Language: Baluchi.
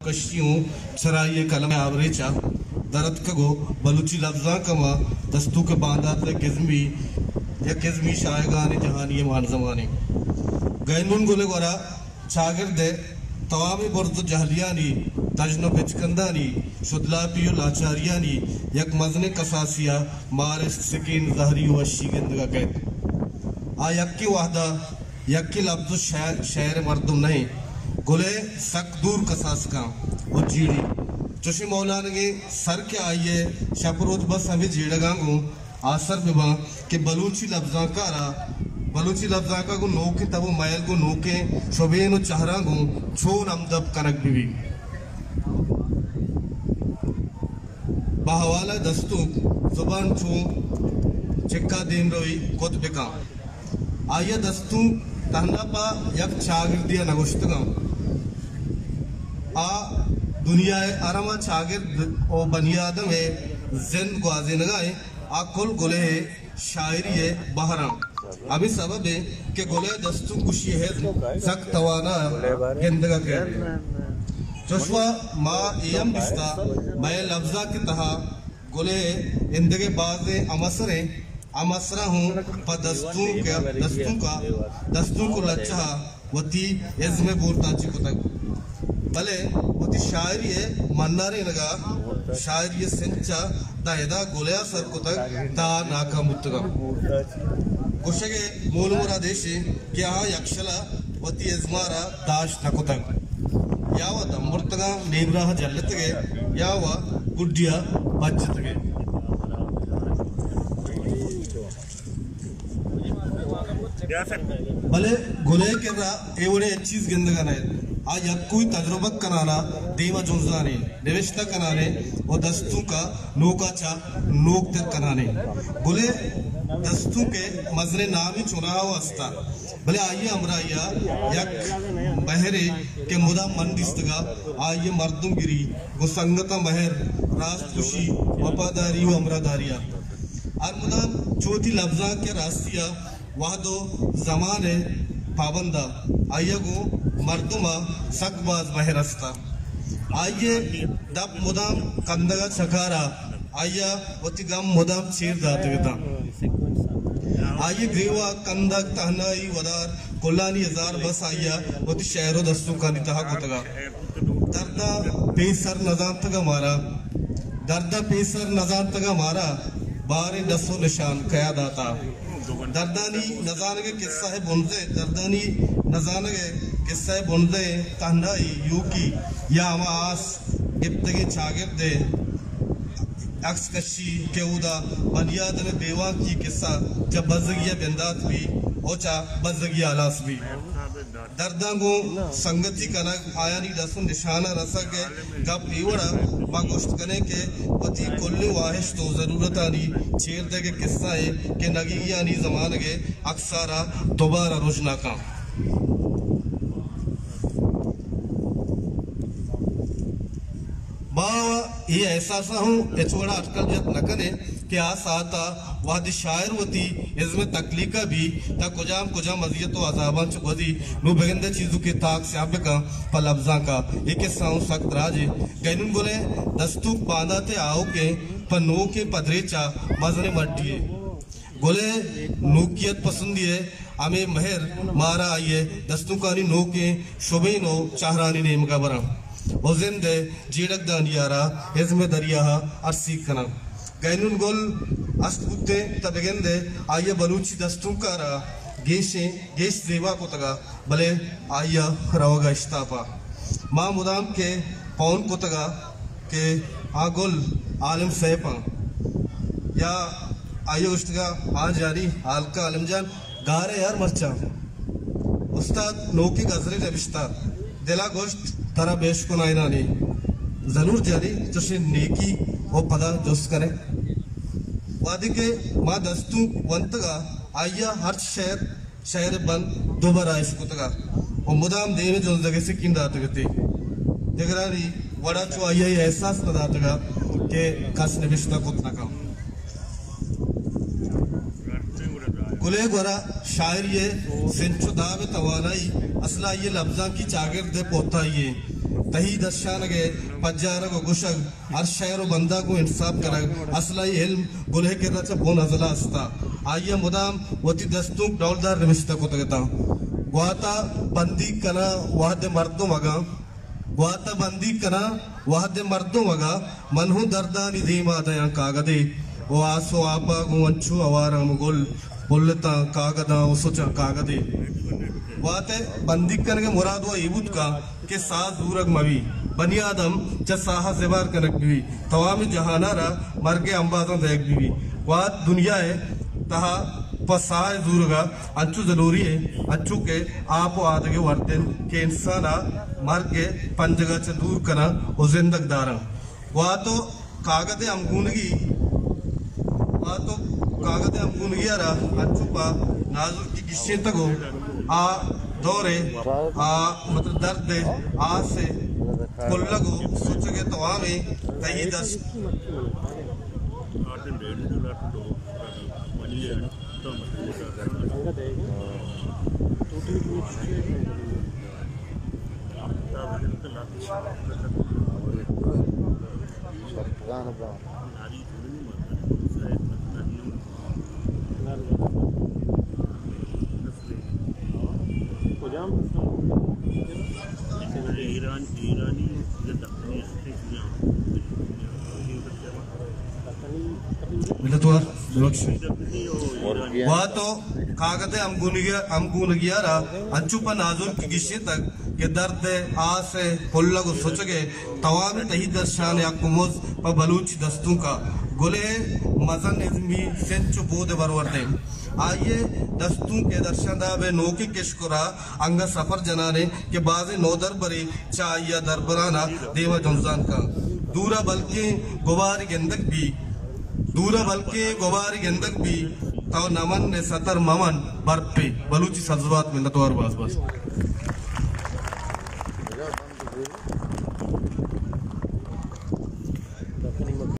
وشی اوں چرائی ءِ قلم ءِ آبریچ ءَ در اتکگ ءُ بلوچی لبزانک ءَ ماں دستونک ءِ باندات ءِ گزمی، یک گزمی شاہگانیں جہانی ءِ مانزمانے۔ گینون گل ءِ گورا چاگرد ءِ توامیں برز ءُ جہلیانی، تژن ءُ بچکندانی، شدلاپی ءُ لاچاریانی یک مزنیں کساسے ءَ مارشت، سکین، زہری ءُ وشی گندگ ءَ کئیت۔ آ یکیں وہد ءَ یکیں لبز ءُ شعر، شعر ءِ مردم نہ انت، گل ءِ سک دور کساسکاں ءُ جیڑی۔ چوشیں مولانگیں سر کہ آئی ءِ شپ ءُ روچ بس ہمے جیڑگاں گوں آسر بہ باں کہ بلوچی لبزانک ءَ را، بلوچی لبزانک ءَ گوں نوکیں تب ءُ مئیل، گوں نوکیں شبین ءُ چہراں گوں چون ہمدپ کنگ بہ بیت۔ بہ حوالہ دستونک زبان چون چکا دیمروی کت بکن۔ آئی ءَ دستونک تہنا پہ یک چاگردے ءَ نگوشتگ انت۔ آ دنیا ءِ ہر ہما چاگرد ءُ بنی آدم ءِ زند گوازینگ ءَ انت، آ کل گل ءِ شاعری ءِ بہر انت۔ ہمے سبب انت کہ گل ءِ دستونک گوشی ءِ ہزم سک توانا گندگ ءَ کئیت۔ چوشوا ما اے ہم دیستہ، مئے لبزانک ءِ تہا گل ءِ ایندگہ بازیں ہمسریں ہمسراں ہوں پہ دستونک، دستونک ءَ، دستونک ءُ لچہ ءَ وتی ازم ءِ بورتاچی کتگ، بلے وتی شاعری ءِ منارینگ ءَ، شاعری ءِ سنچ ءَ داں ادا گل ءَ سر کتگ، تاں ناکام بوتگ انت۔ گوشگ ءِ مول مراد ایش انت کہ آہاں یکشل ءَ وتی ازم ءَ را داشت نہ کتگ، یا وَ دمبرتگ انت، نیم راہ ءَ جلتگ ءُ یا وَ گڈی ءَ بچتگ انت۔ بلے گل ءِ کرا اے وڑیں ہچ چیز گندگ ءَ نئیت۔ آ یکوئی تجربہ کنان ءَ دیم ءَ جنزان انت، نبشتہ کنان انت ءُ دستونک ءَ نوک ءَ چہ نوک تر کنان انت۔ گل ءِ دستونک ءِ مزنیں نامے چوناہا وَ است ءَ، بلے آئی ءِ ہمراہی ءَ یک مہرے کہ مدام من دیستگ ءَ، آئی ءِ مردم گری، گوں سنگتاں مہر، راست گوشی، وپاداری ءُ ہمراہداری ءَ۔ ہر مدام چو وتی لبزانک ءِ راستی ءَ وہد ءُ زمان ءِ پابند ءَ، آئی ءَ گوں مردم ءَ سک باز مہر است ءَ۔ آئی ءِ دپ مدام کندگ ءَ چکار ءَ، آئی ءَ وتی گم مدام چیر داتگ اتاں۔ آئی ءِ گریوگ، کندگ، تہنائی، ودار، کلانی ہزار بس آئی ءَ وتی شعر ءُ دستونکانی تہا کتگ ءَ۔ درد ءَ پیسر نزانتگ ءَ مارا، درد ءَ پیسر نزانتگ ءَ مارا، باریں ڈس ءُ نشان کیا داتا۔ دردانی نزانگ ءِ قصہ ءِ بنزہ، دردانی نزانگ ءِ قصہ ءِ بنزہ تہنائی، یوکی یا ہما آس گپتگیں چاگرد ءِ عکس کشی کہ اودا بنی آدم ءِ بیوانکی قصہ چہ بزگی ءَ بندات بی ءُ چہ بزگی ءَ ہلاس بی۔ درداں گوں سنگتی کنگ، آیانی ڈس ءُ نشان ءَ رسگ ءِ گپ اے وڑ ءَ ما گوشت کنیں کہ وتی کلیں واہشت ءُ ضرورتانی چیر دئیگ ءِ قصہ ایں کہ نگیگیانی زمانگ ءِ عکس ءَ را دوبارہ رژنا کن۔ ما اے احساس ءَ ہوں ہچ وڑ ءَ اٹکل جت نہ کنیں کہ آ ساعت ءَ وہدے شاعر وتی ازم ءِ تخلیق ءَ بی، تاں کجام کجام اذیت ءُ عذاباں چہ گوزی، نوں بگندئے چیزوکے تاک سیاہ بکن پہ لبزانک ءَ۔ اے قصہ ہوں سک دراج ایں۔ گینون گل ءِ دستونک باندات ءِ آؤکیں پہ نوکیں پدریچ ءَ مزنیں مڈی یے۔ گل ءِ نوکیت پسندی ءِ ہمے مہر مارا آئی ءِ دستونکانی نوکیں شبین ءُ چہرانی نیمگ ءَ براں ءُ زند ءِ جیڑگ دانی ءَ را ازم ءِ دریا ءَ ارسیگ کناں۔ گینون گل است بوتیں تہ بگندئے آئی ءَ بلوچی دستونک ءَ را گیشیں گیش زیبا کتگ ءَ، بلے آئی ءِ روگ ءِ اشتاپ ءَ ما مدام کہ پون کتگ ءَ کہ آ گل عالم سیف آں یا آئی ءَ گوشتگ ءَ، ہاں جانی، ہالکا عالم جان، گار ءَ یار مرچاں۔ استاد نوکیں گزرے نبشتہ، دل ءَ گوشت ترا بہ اشکن آئینانی۔ ضرور جانی، چوشیں نیکی ءُ پدا جست کنئے۔ وہدے کہ ما دستونک ونتگ ءَ، آئی ءَ ہرچ شعر شعر ءِ بند دوبر ءَ اشکتگ ءَ ءُ مدام دیم ءِ جنزگ ءِ سکین داتگ اتی۔ دگرانی وڑ ءَ چو آئی ءَ اے احساس نہ داتگ ءَ کہ کس نبشتہ کت نہ کنت۔ گل ءِ گورا شاعری ءِ سنچ ءُ داب ءِ توانائی اصل ءَ آئی ءِ لبزانکی چاگرد ءِ پہتائی ایں۔ تہی درشانگ ء پجارگ و گوشگ، ہر شئیر و بند ء گوں انصاف کنگ، اصل آئی علم گل ء کرا چہ بن ازل ء است ء آئی ء مدام وتی دستونک ڈولدار نبشتہ کتگ اتاں۔ گوات ء بندیگ کناں وہد ء مردم اگاں، گوات ء بندیگ کناں وہد ء مردم اگاں، من ہوں دردانی دیم ء دیاں کاگدے، و آس و آپ ء گوں انچو ہوار ہم گل پلتاں کاگداں و سچاں کاگدے۔ گوات ء بندیگ کنگ ء مراد و اے بوت کاں کہ ساہ زورگ مہ بی، بنی آدم چہ ساہ ء زبہر کنگ بہ بی، توامیں جہان ء را مرگ ء امبازاں دئیگ بہ بی۔ گوات دنیا ء تہا پہ ساہ ء زورگ ء انچو ضلوری انت، انچو کہ آپ و آدگہ ورد انت کہ انسان ء مرگ ء پنجگ ء چہ دور کناں و زندگ داراں۔ گوات و کاگد ء ہمگونگی، گوات و کاگد ء ہمگونگی ء را انچو پہ نازرکی گیشینتگ و آ دور ء آ مطلب درد ء آس ء پلگ و سچگ ء توامیں تہی درشان منتوار، ببخش۔ گوات و کاگد ء ہمگونگی، ہمگونگی ء را انچو پہ نازرکی گیشینتگ کہ درد ء آس ء پلگ و سچگ ء توامیں تہی درشان ء حق و مز پہ بلوچی دستونک ء گل ء مزن ازمی سنچ و بود ء برورد انت۔ آئی ء دستونک ء درشانداب ء نوکیں کشک ء را انگہ سفر جنان انت کہ بازیں نودربرے چہ آئی ء دربران ء دیم ء جنزان کن۔ دور ء بلکیں گواری گندگ بی، دور ء بلکیں گواری گندگ بی، تو نمن ء ستر ممن برپے۔ بلوچی سبزوات۔ منتوار باز باز۔